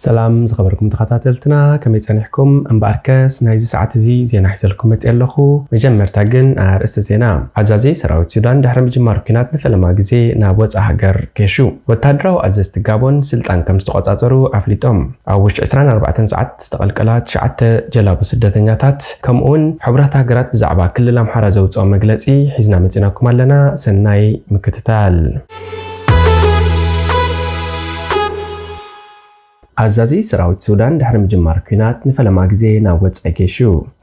ሰላም ዝኸበርኩም ተኸታተልትና፣ ከመይ ጸኒሕኩም? እምበኣርከስ ናይዚ ሰዓት እዚ ዜና ሒዘልኩም መጽእ ኣለኹ። መጀመርታ ግን ኣርእስቲ ዜና። ኣዛዚ ሰራዊት ሱዳን ድሕሪ ምጅማር ኲናት ንፈለማ ግዜ ናብ ወጻኢ ሃገር ገሹ። ወታደራዊ ኣዘዝቲ ጋቦን ስልጣን ከም ዝተቖጻጸሩ ኣፍሊጦም። ኣብ ውሽጢ ዕስራን ኣርባዕተን ሰዓት ዝተቐልቀላ ትሽዓተ ጀላቡ ስደተኛታት፣ ከምኡውን ሕቡራት ሃገራት ብዛዕባ ክልል ኣምሓራ ዘውፅኦ መግለፂ ሒዝና መፂናኩም ኣለና። ሰናይ ምክትታል። ኣዛዚ ሰራዊት ሱዳን ድሕሪ ምጅማር ኲናት ንፈለማ ግዜ ናብ ወጻኢ ገሹ።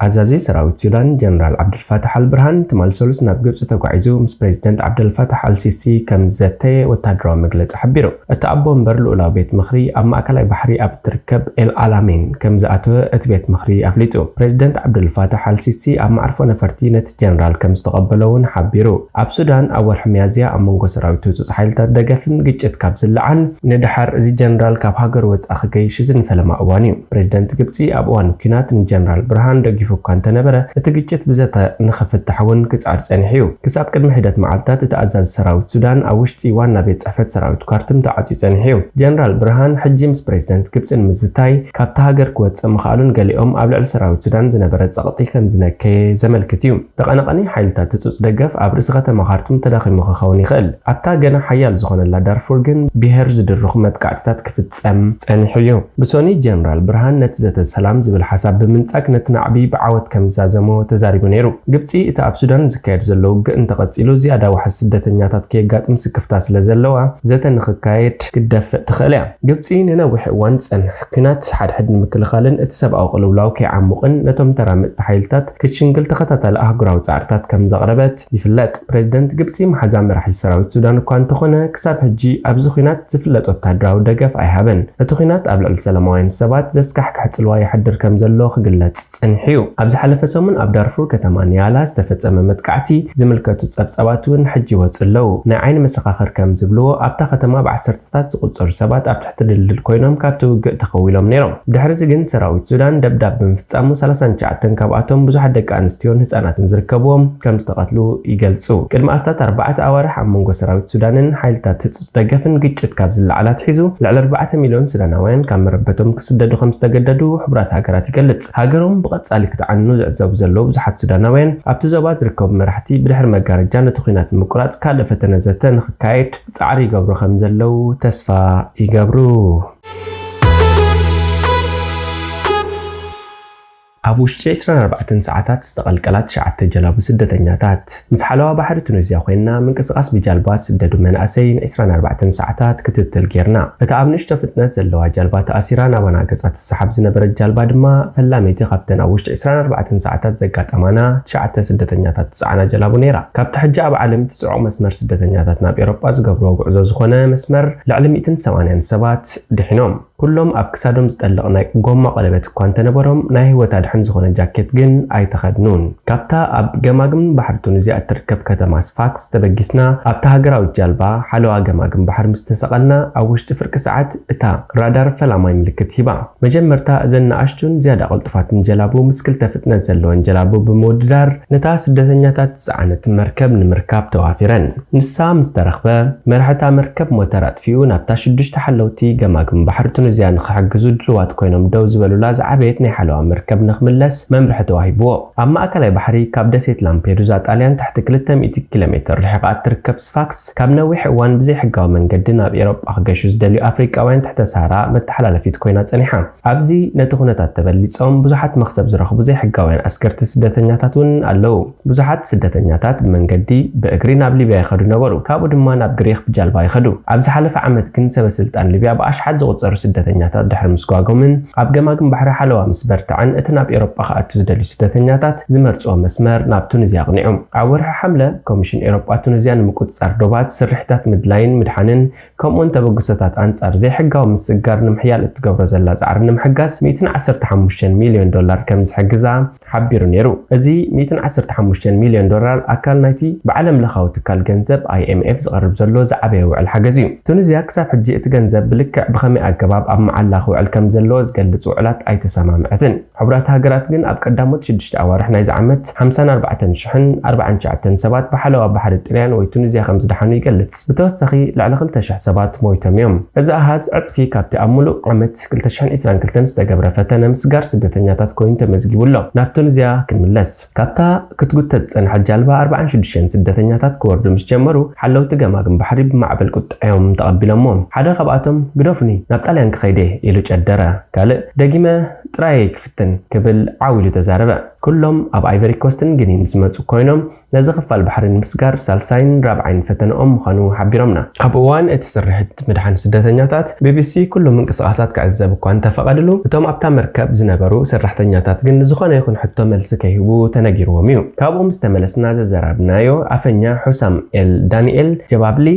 ኣዛዚ ሰራዊት ሱዳን ጀነራል ዓብዱልፋታሕ ኣልብርሃን ትማል ሰሉስ ናብ ግብጺ ተጓዒዙ ምስ ፕሬዚደንት ዓብደልፋታሕ ኣልሲሲ ከም ዝዘተየ ወታደራዊ መግለጺ ሓቢሩ። እቲ ኣቦ ወንበር ልኡላዊ ቤት ምኽሪ ኣብ ማእከላይ ባሕሪ ኣብ እትርከብ ኤል ኣላሜን ከም ዝኣተወ እቲ ቤት ምኽሪ ኣፍሊጡ። ፕሬዚደንት ዓብደልፋታሕ ኣልሲሲ ኣብ መዕርፎ ነፈርቲ ነቲ ጀነራል ከም ዝተቐበሎ እውን ሓቢሩ። ኣብ ሱዳን ኣብ ወርሒ ሚያዝያ ኣብ መንጎ ሰራዊት ህጹጽ ሓይልታት ደገፍን ግጭት ካብ ዝለዓል ንደሓር እዚ ጀነራል ካብ ሃገር ወጻኢ ክገይሽ እዚ ንፈለማ እዋን እዩ። ፕሬዚደንት ግብጺ ኣብ እዋን ኲናት ንጀነራል ብርሃን ደጊፉ እኳ እንተነበረ፣ እቲ ግጭት ብዘተ ንኽፍታሕ እውን ክጽዕር ጸኒሑ እዩ። ክሳብ ቅድሚ ሒደት መዓልታት እቲ ኣዛዚ ሰራዊት ሱዳን ኣብ ውሽጢ ዋና ቤት ጽሕፈት ሰራዊት ካርቱም ተዓጽዩ ጸኒሑ እዩ። ጀነራል ብርሃን ሕጂ ምስ ፕሬዚደንት ግብጺ ንምዝታይ ካብታ ሃገር ክወጽእ ምኽኣሉን ገሊኦም ኣብ ልዕሊ ሰራዊት ሱዳን ዝነበረ ጸቕጢ ከም ዝነከየ ዘመልክት እዩ። ተቐናቓኒ ሓይልታት ህጹጽ ደገፍ ኣብ ርእሲ ከተማ ካርቱም ተዳኺሙ ክኸውን ይኽእል። ኣብታ ገና ሓያል ዝኾነላ ዳርፉር ግን ብሄር ዝድርኹ መጥቃዕትታት ክፍጸም ጸኒሑ እዩ። ብሶኒ ጀነራል ብርሃን ነቲ ዘተ ሰላም ዝብል ሓሳብ ብምንጻግ ነቲ ናዕቢ ብዓወት ከም ዝዛዘሞ ተዛሪቡ ነይሩ። ግብጺ እቲ ኣብ ሱዳን ዝካየድ ዘሎ ውግእ እንተቐጺሉ ዝያዳ ዋሕዚ ስደተኛታት ከየጋጥም ስክፍታ ስለ ዘለዋ ዘተ ንኽካየድ ክትደፍእ ትኽእል እያ። ግብጺ ንነዊሕ እዋን ዝጸንሕ ኲናት ሓድሕድ ንምክልኻልን እቲ ሰብኣዊ ቅልውላው ከይዓሙቕን ነቶም ተራመጽቲ ሓይልታት ክትሽንግል ተኸታታሊ ኣህጉራዊ ጻዕርታት ከም ዘቕረበት ይፍለጥ። ፕሬዚደንት ግብጺ መሓዛ መራሒ ሰራዊት ሱዳን እኳ እንተኾነ፣ ክሳብ ሕጂ ኣብዚ ኲናት ዝፍለጥ ወታደራዊ ደገፍ ኣይሃበን። እቲ ኲናት ኣብ ልዕሊ ሰላማውያን ሰባት ዘስካሕክሕ ጽልዋ የሕድር ከም ዘሎ ክግለጽ ጸኒሑ እዩ። ኣብ ዝሓለፈ ሰሙን ኣብ ዳርፉር ከተማ ኒያላ ዝተፈጸመ መጥቃዕቲ ዝምልከቱ ጸብጻባት እውን ሕጂ ይወጹ ኣለዉ። ናይ ዓይኒ መሰኻኽር ከም ዝብልዎ፣ ኣብታ ከተማ ብዓሰርተ ታት ዝቑጸሩ ሰባት ኣብ ትሕቲ ድልድል ኮይኖም ካብቲ ውግእ ተኸዊሎም ነይሮም። ድሕሪዚ ግን ሰራዊት ሱዳን ደብዳብ ብምፍጻሙ ሰላሳን ትሽዓተን ካብኣቶም ብዙሓት ደቂ ኣንስትዮን ህጻናትን ዝርከብዎም ከም ዝተቐትሉ ይገልጹ። ቅድሚ ኣስታት ኣርባዕተ ኣዋርሕ ኣብ መንጎ ሰራዊት ሱዳንን ሓይልታት ህጹጽ ደገፍን ግጭት ካብ ዝለዓል ኣትሒዙ ልዕሊ ኣርባዕተ ሚልዮን ሱዳናውያን ካብ መረበቶም ክስደዱ ከም ዝተገደዱ ሕቡራት ሃገራት ይገልጽ። ሃገሮም ብቐጻሊ ክትዓኑ ዝዕዘቡ ዘለዉ ብዙሓት ሱዳናውያን ኣብቲ ዞባ ዝርከቡ መራሕቲ ብድሕሪ መጋረጃ ነቲ ኲናት ንምቁራጽ ካልእ ፈተነ ዘተ ንኽካየድ ጻዕሪ ይገብሩ ከም ዘለዉ ተስፋ ይገብሩ። ኣብ ውሽጢ ዕስራን ኣርባዕተን ሰዓታት ዝተቐልቀላ ትሽዓተ ጀላቡ ስደተኛታት። ምስ ሓለዋ ባሕሪ ቱኒዝያ ኮይና ምንቅስቓስ ብጃልባ ዝስደዱ መናእሰይ ን24 ሰዓታት ክትትል ጌርና። እታ ኣብ ንእሽቶ ፍጥነት ዘለዋ ጃልባ ተኣሲራ ናባና ገጻ ትሰሓብ ዝነበረት ጃልባ ድማ ፈላመይቲ ካብተን ኣብ ውሽጢ ዕስራን ኣርባዕተን ሰዓታት ዘጋጠማና ትሽዓተ ስደተኛታት ዝጸዓና ጀላቡ ነይራ። ካብቲ ሕጂ ኣብ ዓለም እቲ ጽዑቕ መስመር ስደተኛታት ናብ ኤውሮጳ ዝገብርዎ ጉዕዞ ዝኾነ መስመር ልዕሊ ሚእትን ሰማንያን ሰባት ድሒኖም። ኩሎም ኣብ ክሳዶም ዝጠልቕ ናይ ጎማ ቀለበት እኳ እንተነበሮም፣ ናይ ህይወት ኣድሕን ዝኾነ ጃኬት ግን ኣይተኸድኑን። ካብታ ኣብ ገማግም ባሕሪ ቱኒዝያ እትርከብ ከተማ ስፋክስ ተበጊስና፣ ኣብታ ሃገራዊት ጃልባ ሓለዋ ገማግም ባሕሪ ምስ ተሰቐልና፣ ኣብ ውሽጢ ፍርቂ ሰዓት እታ ራዳር ፈላማይ ምልክት ሂባ። መጀመርታ እዘን ንኣሽቱን ዝያዳ ቅልጡፋትን ጀላቡ ምስ ክልተ ፍጥነት ዘለወን ጀላቡ ብምውድዳር፣ ነታ ስደተኛታት ዝጸዓነት መርከብ ንምርካብ ተዋፊረን። ንሳ ምስ ተረኽበ፣ መራሒ እታ መርከብ ሞተር ኣጥፊኡ ናብታ ሽዱሽተ ሓለውቲ ገማግም ባሕሪ ቱኒዝያ ንኽሕግዙ ድሉዋት ኮይኖም ደው ዝበሉላ ዝዓበየት ናይ ሓለዋ መርከብ ንኽምለስ መምርሒ ተዋሂብዎ። ኣብ ማእከላይ ባሕሪ ካብ ደሴት ላምፔዱዛ ጣልያን ትሕቲ ክልተ ሚእቲ ኪሎ ሜትር ርሒቓ እትርከብ ስፋክስ፣ ካብ ነዊሕ እዋን ብዘይሕጋዊ መንገዲ ናብ ኤውሮጳ ክገሹ ዝደልዩ ኣፍሪቃውያን ትሕተ ሳሃራ መተሓላለፊት ኮይና ጸኒሓ። ኣብዚ ነቲ ኩነታት ተበሊጾም ብዙሓት መኽሰብ ዝረኽቡ ዘይሕጋውያን ኣስገርቲ ስደተኛታት እውን ኣለዉ። ብዙሓት ስደተኛታት ብመንገዲ ብእግሪ ናብ ሊብያ ይኸዱ ነበሩ፣ ካብኡ ድማ ናብ ግሪኽ ብጃልባ ይኸዱ። ኣብ ዝሓለፈ ዓመት ግን ሰበ ስልጣን ሊብያ ብኣሽሓት ዝቑጸሩ ስደተኛታት ድሕሪ ምስጓጎምን ኣብ ገማግም ባሕሪ ሓለዋ ምስ በርትዐን፣ እቲ ናብ ኤውሮጳ ክኣቱ ዝደልዩ ስደተኛታት ዝመርጽዎ መስመር ናብ ቱኒዝያ ኣቕኒዑ። ኣብ ወርሒ ሓምለ፣ ኮሚሽን ኤውሮጳ ቱኒዝያ ንምቁጽጻር ዶባት ስርሒታት ምድላይን ምድሓንን ከምኡውን ተበግሶታት ኣንጻር ዘይሕጋዊ ምስግጋር ንምሕያል እትገብሮ ዘላ ጻዕሪ ንምሕጋዝ ሚእትን ዓሰርተ ሓሙሽተን ሚልዮን ዶላር ከም ዝሕግዛ ሓቢሩ ነይሩ። እዚ ሚእትን ዓሰርተ ሓሙሽተን ሚልዮን ዶላር ኣካል ናይቲ ብዓለም ለኻዊ ትካል ገንዘብ ኣይ ኤም ኤፍ ዝቐርብ ዘሎ ዝዓበየ ውዕል ሓገዝ እዩ። ቱኒዝያ ክሳብ ሕጂ እቲ ገንዘብ ብልክዕ ብኸመይ ኣገባብ ኣብ መዓላ ክውዕል ከም ዘለዎ ዝገልጽ ውዕላት ኣይተሰማምዐትን። ሕቡራት ሃገራት ግን ኣብ ቀዳሞት ሽዱሽተ ኣዋርሕ ናይዚ ዓመት ሓምሳን ኣርባዕተን ሽሕን ኣርባዓን ትሽዓተን ሰባት ብሓለዋ ባሕሪ ጥልያን ወይ ቱኒዝያ ከም ዝደሓኑ ይገልጽ። ብተወሳኺ ልዕሊ ክልተ ሽሕ ሰባት ሞይቶም እዮም። እዚ ኣሃዝ ዕጽፊ ካብቲ ኣብ ምሉእ ዓመት ክልተ ሽሕን ዕስራን ክልተን ዝተገብረ ፈተነ ምስጋር ስደተኛታት ኮይኑ ተመዝጊቡ ኣሎ። ናብ ቱኒዝያ ክንምለስ። ካብታ ክትጉተት ዝጸንሐት ጃልባ ኣርባዓን ሽዱሽተን ስደተኛታት ክወርዱ ምስ ጀመሩ፣ ሓለውቲ ገማግም ባሕሪ ብማዕበል ቁጥዐ እዮም ተቐቢሎምዎም። ሓደ ካብኣቶም፣ "ግደፉኒ፣ ናብ ጣልያን ክኸይድ እየ" ኢሉ ጨደረ። ካልእ፣ "ደጊመ ጥራይ ክፍትን" ክብል ዓው ኢሉ ተዛረበ። ኩሎም ኣብ ኣይቨሪ ኮስትን ጊኒን ዝመጹ ኮይኖም፣ ነዚ ክፋል ባሕሪ ንምስጋር ሳልሳይን ራብዓይን ፈተነኦም ምዃኑ ሓቢሮምና። ኣብ እዋን እቲ ስርሒት ምድሓን ስደተኛታት፣ ቢቢሲ ኩሉ ምንቅስቓሳት ክዕዘብ እኳ እንተፈቐድሉ፣ እቶም ኣብታ መርከብ ዝነበሩ ሰራሕተኛታት ግን ንዝኾነ ይኹን ሕቶ መልሲ ከይህቡ ተነጊርዎም እዩ። ካብኡ ምስ ተመለስና ዘዘራርብናዮ ኣፈኛ ሑሳም ኤል ዳንኤል ጀባብሊ፣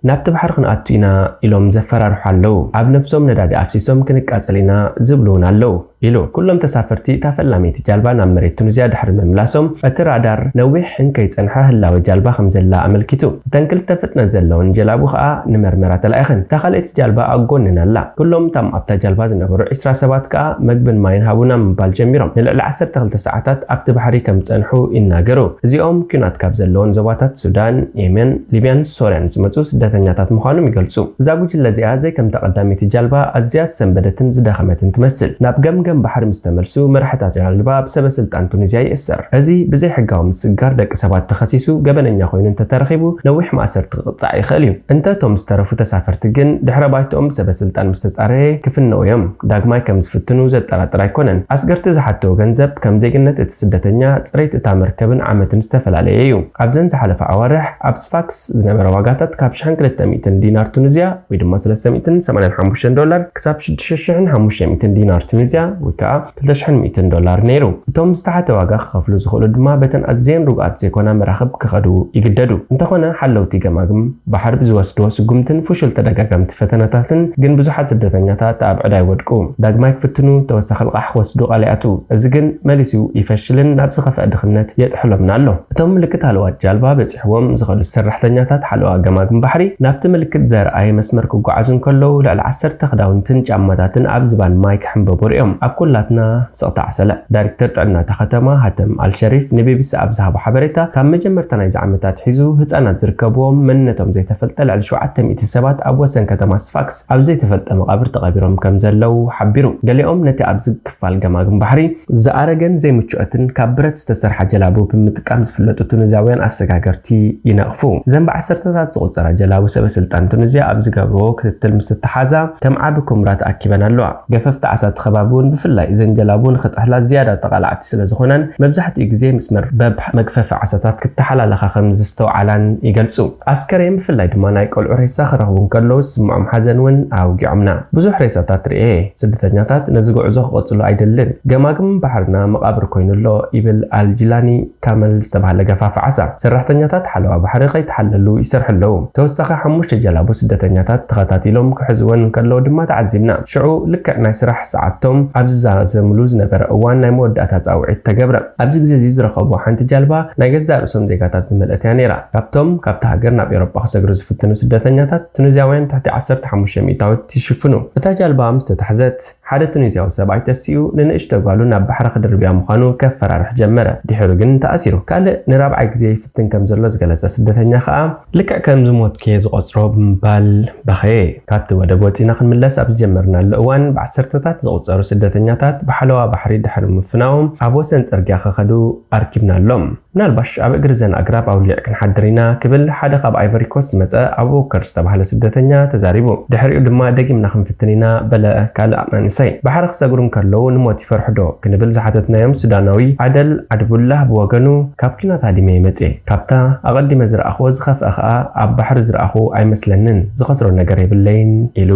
"ናብቲ ባሕሪ ክንኣቱ ኢና" ኢሎም ዘፈራርሑ ኣለዉ። ኣብ ነብሶም ነዳዲ ኣፍሲሶም "ክንቃጸል ኢና" ዝብሉ እውን ኣለዉ ኢሉ። ኩሎም ተሳፈርቲ እታ ፈላመይቲ ጃልባ ናብ መሬት ቱኒዝያ ድሕሪ ምምላሶም፣ እቲ ራዳር ነዊሕ እንከይጸንሐ ህላወ ጃልባ ከም ዘላ ኣመልኪቱ። እተን ክልተ ፍጥነት ዘለወን ጀላቡ ከኣ ንመርመራ ተላኢኸን። እታ ካልኣይቲ ጃልባ ኣብ ጎንና ኣላ። ኩሎም እቶም ኣብታ ጃልባ ዝነበሩ ዕስራ ሰባት ከኣ "መግብን ማይን ሃቡና" ምባል ጀሚሮም። ንልዕሊ ዓሰርተ ክልተ ሰዓታት ኣብቲ ባሕሪ ከም ዝጸንሑ ይናገሩ። እዚኦም ኲናት ካብ ዘለወን ዞባታት ሱዳን፣ የመን፣ ሊብያን ሶርያን ዝመጹ ስደተኛታት ምዃኖም ይገልጹ። እዛ ጉጅለ እዚኣ ዘይከምታ ቀዳመይቲ ጃልባ ኣዝያ ዝሰንበደትን ዝደኸመትን ትመስል። ናብ ገምገም ባሕሪ ምስ ተመልሱ መራሕታት ጃልባ ብሰበ ስልጣን ቱኒዝያ ይእሰር። እዚ ብዘይ ሕጋዊ ምስጋር ደቂ ሰባት ተኸሲሱ ገበነኛ ኮይኑ እንተተረኺቡ ነዊሕ ማእሰርቲ ክቕጻዕ ይኽእል እዩ። እንተ እቶም ዝተረፉ ተሳፈርቲ ግን ድሕረ ባይትኦም ብሰበ ስልጣን ምስ ተጻረየ ክፍነዉ እዮም። ዳግማይ ከም ዝፍትኑ ዘጠራጥር ኣይኮነን። ኣስገርቲ ዝሓተዎ ገንዘብ ከም ዜግነት እቲ ስደተኛ፣ ጽሬት እታ መርከብን ዓመትን ዝተፈላለየ እዩ። ኣብዘን ዝሓለፋ ኣዋርሕ ኣብ ስፋክስ ዝነበረ ዋጋታት ካብ ሽሕን ክልተ ሚእትን ዲናር ቱኒዝያ ወይ ድማ ሰለስተ ሚእትን ሰማንያን ሓሙሽተን ዶላር ክሳብ ሽዱሽተ ሽሕን ሓሙሽተ ሚእትን ዲናር ቱኒዝያ ወይ ከዓ ክልተ ሽሕን ሚእትን ዶላር ነይሩ። እቶም ዝተሓተ ዋጋ ክኸፍሉ ዝኽእሉ ድማ በተን ኣዝየን ርጉኣት ዘይኮና መራኽብ ክኸዱ ይግደዱ። እንተኾነ ሓለውቲ ገማግም ባሕሪ ብዝወስድዎ ስጉምትን ፍሹል ተደጋጋምቲ ፈተነታትን ግን ብዙሓት ስደተኛታት ኣብ ዕዳ ይወድቁ። ዳግማይ ክፍትኑ፣ ተወሳኺ ልቓሕ ክወስዱ ቃል ይኣትዉ። እዚ ግን መሊሱ ይፈሽልን ናብ ዝኸፍአ ድኽነት የጥሕሎምን ኣሎ። እቶም ምልክት ሃለዋት ጃልባ በጺሕዎም ዝኸዱ ሰራሕተኛታት ሓለዋ ገማግም ባሕሪ ናብቲ ምልክት ዘርኣየ መስመር ክጓዓዙ እንከለዉ ልዕሊ ዓሰርተ ክዳውንትን ጫማታትን ኣብ ዝባን ማይ ክሕንበቡ ርእዮም። ኣብ ኩላትና ስቕታ ዓሰለ። ዳይሬክተር ጥዕና እታ ከተማ ሃተም ኣልሸሪፍ ንቢቢሲ ኣብ ዝሃቦ ሓበሬታ፣ ካብ መጀመርታ ናይዚ ዓመት ኣትሒዙ ህጻናት ዝርከብዎም መንነቶም ዘይተፈልጠ ልዕሊ ሸውዓተ ሚእቲ ሰባት ኣብ ወሰን ከተማ ስፋክስ ኣብ ዘይተፈልጠ መቓብር ተቐቢሮም ከም ዘለዉ ሓቢሩ። ገሊኦም ነቲ ኣብዚ ክፋል ገማግም ባሕሪ ዝኣረገን ዘይምቹኣትን ካብ ብረት ዝተሰርሓ ጀላቡ ብምጥቃም ዝፍለጡ ቱኒዝያውያን ኣሰጋገርቲ ይነቕፉ። እዘን ብዓሰርተታት ዝቑጸራ ጀላቡ ሰበ ስልጣን ቱኒዝያ ኣብ ዝገብርዎ ክትትል ምስ ተተሓዛ ከም ዓቢ ኩምራ ተኣኪበን ኣለዋ። ገፈፍቲ ዓሳቲ ከባቢ እውን ብፍላይ እዘን ጀላቡ ንኽጥሕላ ዝያዳ ተቓላዕቲ ስለ ዝኾናን መብዛሕትኡ ግዜ ምስ መርበብ መግፈፊ ዓሳታት ክተሓላለኻ ከም ዝስተውዓላን ይገልጹ። ኣስከሬን ብፍላይ ድማ ናይ ቆልዑ ሬሳ ክረኽቡ እንከለዉ ዝስምዖም ሓዘን እውን ኣውጊዖምና። ብዙሕ ሬሳታት ርእየ። ስደተኛታት ነዚ ጉዕዞ ክቐጽሉ ኣይደልን። ገማግም ባሕርና መቓብር ኮይኑ ኣሎ ይብል ኣልጅላኒ ካመል ዝተባህለ ገፋፊ ዓሳ። ሰራሕተኛታት ሓለዋ ባሕሪ ከይተሓለሉ ይሰርሑ ኣለዉ። ተወሳኺ ሓሙሽተ ጀላቡ ስደተኛታት ተኸታቲሎም ክሕዝወን እንከለዉ ድማ ተዓዚብና። ሽዑ ልክዕ ናይ ስራሕ ሰዓቶም ኣብ ዝዛዘምሉ ዝነበረ እዋን ናይ መወዳእታ ጻውዒት ተገብረ። ኣብዚ ግዜ እዚ ዝረኸብዋ ሓንቲ ጃልባ ናይ ገዛእ ርእሶም ዜጋታት ዝመልአት እያ ነይራ። ካብቶም ካብታ ሃገር ናብ ኤውሮጳ ክሰግሩ ዝፍትኑ ስደተኛታት ቱኒዝያውያን ትሕቲ ዓሰርተ ሓሙሽተ ሚእታዊት ይሽፍኑ። እታ ጃልባ ምስ ተታሕዘት ሓደ ቱኒዝያዊ ሰብኣይ ተሲኡ ንንእሽቶ ጓሉ ናብ ባሕሪ ክድርብያ ምዃኑ ከፈራርሕ ጀመረ። ድሒሩ ግን ተኣሲሩ። ካልእ ንራብዓይ ግዜ ይፍትን ከም ዘሎ ዝገለጸ ስደተኛ ከኣ ልክዕ ከም ዝሞትኩ እየ ዝቖጽሮ ብምባል በኸየ። ካብቲ ወደብ ወጺና ክንምለስ ኣብ ዝጀመርናሉ እዋን ብዓሰርተታት ዝቑጸሩ ስደተኛታት ብሓለዋ ባሕሪ ድሕሪ ምፍናዎም ኣብ ወሰን ጽርግያ ክኸዱ ኣርኪብናሎም። ምናልባሽ ኣብ እግሪ እዘን ኣግራብ ኣውሊዕ ክንሓድር ኢና ክብል ሓደ ካብ ኣይቨሪ ኮስት ዝመጸ ኣቡበከር ዝተባህለ ስደተኛ ተዛሪቡ። ድሕሪኡ ድማ ደጊምና ክንፍትን ኢና በለ ካልእ መንእሰይ። ባሕሪ ክሰግሩ እንከለዉ ንሞት ይፈርሑ ዶ ክንብል ዝሓተትናዮም ሱዳናዊ ዓደል ዓድቡላህ ብወገኑ፣ "ካብ ኲናት ሃዲመ እየ መጽየ። ካብታ ኣቐዲመ ዝረኣኽዎ ዝኸፍአ ኸኣ ኣብ ባሕሪ ዝረኣኹ ኣይመስለንን። ዝኸስሮ ነገር የብለይን" ኢሉ።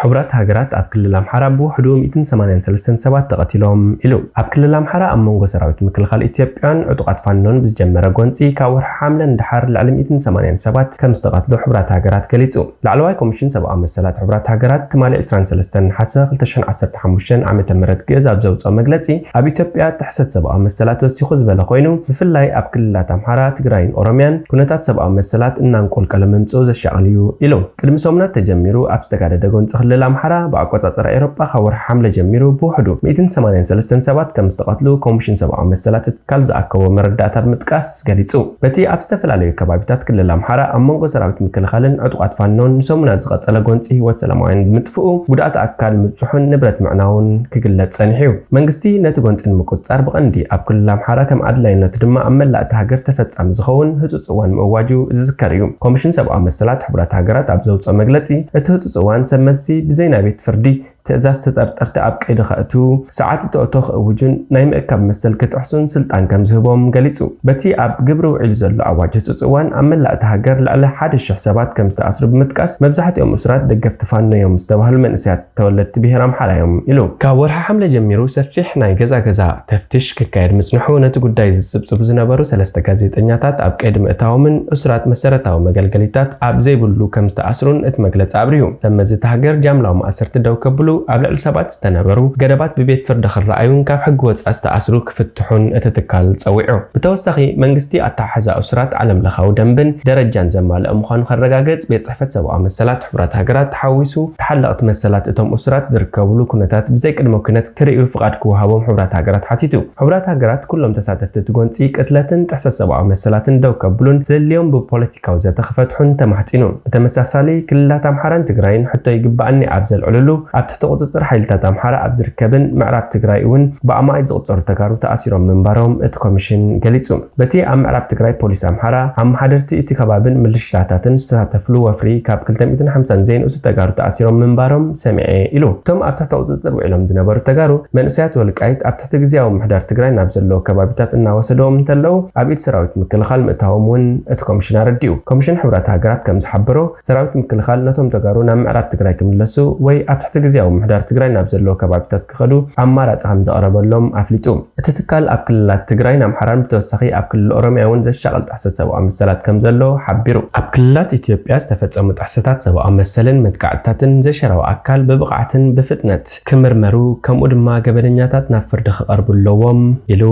ሕቡራት ሃገራት ኣብ ክልል ኣምሓራ ብውሕዱ ሚእትን ሰማንያን ሰለስተን ሰባት ተቐቲሎም ኢሉ። ኣብ ክልል ኣምሓራ ኣብ መንጎ ሰራዊት ምክልኻል ኢትዮጵያን ዕጡቓት ፋኖን ብዝጀመረ ጎንፂ ካብ ወርሒ ሓምለ ንደሓር ልዕሊ ሚእትን ሰማንያን ሰባት ከም ዝተቐትሉ ሕቡራት ሃገራት ገሊፁ። ላዕለዋይ ኮሚሽን ሰብኣዊ መሰላት ሕቡራት ሃገራት ትማሊ ዕስራን ሰለስተን ነሓሰ ክልተ ሽሕን ዓሰርተ ሓሙሽተን ዓመተ ምህረት ግእዝ ኣብ ዘውፅኦ መግለፂ፣ ኣብ ኢትዮጵያ ጥሕሰት ሰብኣዊ መሰላት ወሲኹ ዝበለ ኮይኑ፣ ብፍላይ ኣብ ክልላት ኣምሓራ፣ ትግራይን ኦሮሚያን ኩነታት ሰብኣዊ መሰላት እናንቆልቀለ ምምፅኡ ዘሻቕል እዩ ኢሉ። ቅድሚ ሰሙናት ተጀሚሩ ኣብ ዝተጋደደ ጎንፂ ክልል ኣምሓራ ብኣቆፃፅራ ኤሮጳ ካብ ወርሒ ሓምለ ጀሚሩ ብውሕዱ ሚእትን ሰማንያን ሰለስተን ሰባት ከም ዝተቐትሉ ኮሚሽን ሰብኣዊ መሰላት ትካል ዝኣከቦ መረዳእታ ብምጥቃስ ገሊጹ። በቲ ኣብ ዝተፈላለዩ ከባቢታት ክልል ኣምሓራ ኣብ መንጎ ሰራዊት ምክልኻልን ዕጡቓት ፋኖን ንሰሙናት ዝቐጸለ ጎንፂ ህይወት ሰላማውያን ብምጥፍኡ፣ ጉድኣት ኣካል ምብፅሑን ንብረት ምዕናውን ክግለጽ ጸኒሑ እዩ። መንግስቲ ነቲ ጎንፂ ንምቁጽጻር ብቐንዲ ኣብ ክልል ኣምሓራ ከም ኣድላይነቱ ድማ ኣብ መላእ እታ ሃገር ተፈጻሚ ዝኸውን ህጹጽ እዋን ምእዋጁ ዝዝከር እዩ። ኮሚሽን ሰብኣዊ መሰላት ሕቡራት ሃገራት ኣብ ዘውፅኦ መግለፂ፣ እቲ ህጹጽ እዋን ሰብ መዚ ብዘይ ናይ ቤት ፍርዲ ትእዛዝ ተጠርጠርቲ ኣብ ቀይዲ ከእትዉ፣ ሰዓት እተእቶ ክእውጁን ናይ ምእካብ መሰል ክጥሕሱን ስልጣን ከም ዝህቦም ገሊጹ። በቲ ኣብ ግብሪ ውዒሉ ዘሎ ኣዋጅ ህጹጽ እዋን ኣብ መላእ እታ ሃገር ልዕሊ ሓደ ሽሕ ሰባት ከም ዝተኣስሩ ብምጥቃስ፣ መብዛሕትኦም እሱራት ደገፍቲ ፋኖ እዮም ዝተባህሉ መንእሰያት ተወለድቲ ብሄር ኣምሓራ እዮም ኢሉ። ካብ ወርሒ ሓምለ ጀሚሩ ሰፊሕ ናይ ገዛ ገዛ ተፍትሽ ክካየድ ምጽንሑ ነቲ ጉዳይ ዝጽብጽቡ ዝነበሩ ሰለስተ ጋዜጠኛታት ኣብ ቀይዲ ምእታዎምን እሱራት መሰረታዊ መገልገሊታት ኣብ ዘይብሉ ከም ዝተኣስሩን እቲ መግለጺ ኣብሪሁ። ሰብ መዚ እታ ሃገር ጃምላዊ ማእሰርቲ ደው ከብሉ፣ ኣብ ልዕሊ ሰባት ዝተነበሩ ገደባት ብቤት ፍርዲ ክረኣዩን ካብ ሕጊ ወጻኢ ዝተኣስሩ ክፍትሑን እቲ ትካል ጸዊዑ። ብተወሳኺ መንግስቲ ኣተሓሕዛ እሱራት ዓለም ለኻዊ ደንብን ደረጃን ዘማልአ ምዃኑ ከረጋግጽ ቤት ጽሕፈት ሰብኣዊ መሰላት ሕቡራት ሃገራት ተሓዊሱ ተሓለቕቲ መሰላት እቶም እሱራት ዝርከብሉ ኩነታት ብዘይ ቅድመ ኩነት ክርእዩ ፍቓድ ክወሃቦም ሕቡራት ሃገራት ሓቲቱ። ሕቡራት ሃገራት ኩሎም ተሳተፍቲ እቲ ጎንፂ ቅትለትን ጥሕሰት ሰብኣዊ መሰላትን ደው ከብሉን ፍልልዮም ብፖለቲካዊ ዘተ ክፈትሑን ተማሕፂኑ። ብተመሳሳሊ ክልላት ኣምሓራን ትግራይን ሕቶ ይግባኣኒ ኣብ ዘልዕልሉ ኣብ ትሕቲ ቁፅፅር ሓይልታት ኣምሓራ ኣብ ዝርከብን ምዕራብ ትግራይ እውን ብኣማኢት ዝቑፀሩ ተጋሩ ተኣሲሮም ምንባሮም እቲ ኮሚሽን ገሊፁ። በቲ ኣብ ምዕራብ ትግራይ ፖሊስ ኣምሓራ ኣመሓደርቲ እቲ ከባብን ምልሽታታትን ዝተሳተፍሉ ወፍሪ ካብ ክልተ ሚእትን ሓምሳን ዘይንእሱ ተጋሩ ተኣሲሮም ምንባሮም ሰሚዐ ኢሉ። እቶም ኣብ ትሕቲ ቁፅፅር ውዒሎም ዝነበሩ ተጋሩ መንእሰያት ወልቃይት ኣብ ትሕቲ ግዝያዊ ምምሕዳር ትግራይ ናብ ዘለዎ ከባቢታት እናወሰድዎም እንተለዉ ኣብ ኢድ ሰራዊት ምክልኻል ምእታዎም እውን እቲ ኮሚሽን ኣረዲኡ። ኮሚሽን ሕቡራት ሃገራት ከም ዝሓበሮ ሰራዊት ምክልኻል ነቶም ተጋሩ ናብ ምዕራብ ትግራይ ክምለሱ ወይ ኣብ ትሕቲ ግዝያዊ ምምሕዳር ትግራይ ናብ ዘለዎ ከባቢታት ክኸዱ ኣማራፂ ከም ዘቕረበሎም ኣፍሊጡ። እቲ ትካል ኣብ ክልላት ትግራይን ኣምሓራን ብተወሳኺ ኣብ ክልል ኦሮሚያ እውን ዘሻቕል ጥሕሰት ሰብኣዊ መሰላት ከም ዘሎ ሓቢሩ። ኣብ ክልላት ኢትዮጵያ ዝተፈጸሙ ጥሕሰታት ሰብኣዊ መሰልን መጥቃዕትታትን ዘይሸራዊ ኣካል ብብቕዓትን ብፍጥነት ክምርመሩ ከምኡ ድማ ገበነኛታት ናብ ፍርዲ ክቐርቡ ኣለዎም ኢሉ።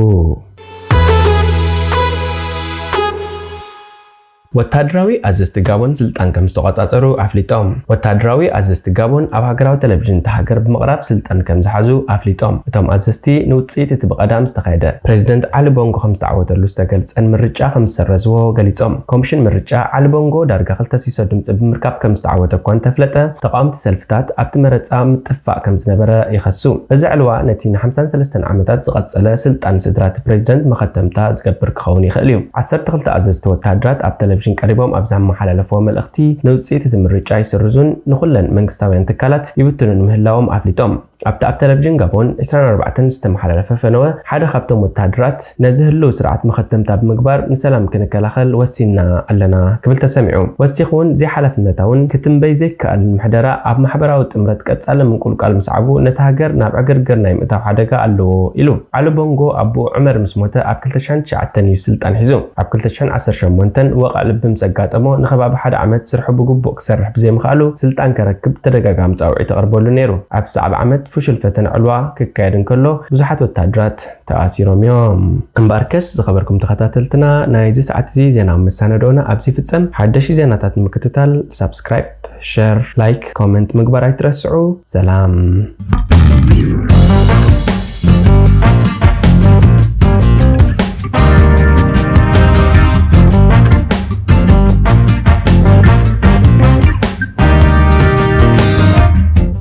ወታደራዊ ኣዘዝቲ ጋቦን ስልጣን ከም ዝተቖጻጸሩ ኣፍሊጦም። ወታደራዊ ኣዘዝቲ ጋቦን ኣብ ሃገራዊ ቴሌቪዥን እታ ሃገር ብምቕራብ ስልጣን ከም ዝሓዙ ኣፍሊጦም። እቶም ኣዘዝቲ ንውጽኢት እቲ ብቐዳም ዝተኻየደ ፕሬዚደንት ዓሊ ቦንጎ ከም ዝተዓወተሉ ዝተገልጸን ምርጫ ከም ዝሰረዝዎ ገሊጾም። ኮሚሽን ምርጫ ዓሊ ቦንጎ ዳርጋ ክልተ ሲሶ ድምጺ ብምርካብ ከም ዝተዓወተ እኳ እንተፍለጠ፣ ተቓወምቲ ሰልፍታት ኣብቲ መረጻ ምጥፋእ ከም ዝነበረ ይኸሱ። እዚ ዕልዋ ነቲ ንሓምሳን ሰለስተን ዓመታት ዝቐጸለ ስልጣን ስድራ እቲ ፕሬዚደንት መኸተምታ ዝገብር ክኸውን ይኽእል እዩ። ዓሰርተ ክልተ ኣዘዝቲ ወታደራት ኣብ ቴሌቪዥን ቀሪቦም ኣብ ዘመሓላለፍዎ መልእኽቲ፣ ንውጽኢት እቲ ምርጫ ይስርዙን ንኹለን መንግስታውያን ትካላት ይብትኑን ምህላዎም ኣፍሊጦም። ኣብቲ ኣብ ቴሌቪዥን ጋቦን ዕስራን ኣርባዕተን ዝተመሓላለፈ ፈነወ፣ ሓደ ካብቶም ወታደራት ነዚ ህልው ስርዓት መኸተምታ ብምግባር ንሰላም ክንከላኸል ወሲንና ኣለና ክብል ተሰሚዑ። ወሲኹ እውን ዘይሓላፍነታውን ክትንበይ ዘይከኣልን ምሕደራ ኣብ ማሕበራዊ ጥምረት ቀጻሊ ምንቁልቋል ምስዓቡ ነታ ሃገር ናብ ዕግርግር ናይ ምእታው ሓደጋ ኣለዎ ኢሉ። ዓሊ ቦንጎ ኣቦኡ ዑመር ምስ ሞተ ኣብ ክልተ ሽሕን ትሽዓተን እዩ ስልጣን ሒዙ። ኣብ ክልተ ሽሕን ዓሰርተ ሸሞንተን ወቕዒ ልቢ ምስ ኣጋጠሞ ንከባቢ ሓደ ዓመት ስርሑ ብግቡእ ክሰርሕ ብዘይምኽኣሉ ስልጣን ከረክብ ተደጋጋሚ ጻውዒት ይቐርበሉ ነይሩ። ኣብ ሰዓብ ዓመት ፍሹል ፈተነ ዕልዋ ክካየድ እንከሎ ብዙሓት ወታደራት ተኣሲሮም እዮም። እምበኣርከስ ዝኸበርኩም ተኸታተልትና ናይዚ ሰዓት እዚ ዜና መሰናድኦና ኣብዚ ይፍጸም። ሓደሽቲ ዜናታት ንምክትታል ሳብስክራይብ፣ ሸር፣ ላይክ፣ ኮመንት ምግባር ኣይትረስዑ። ሰላም።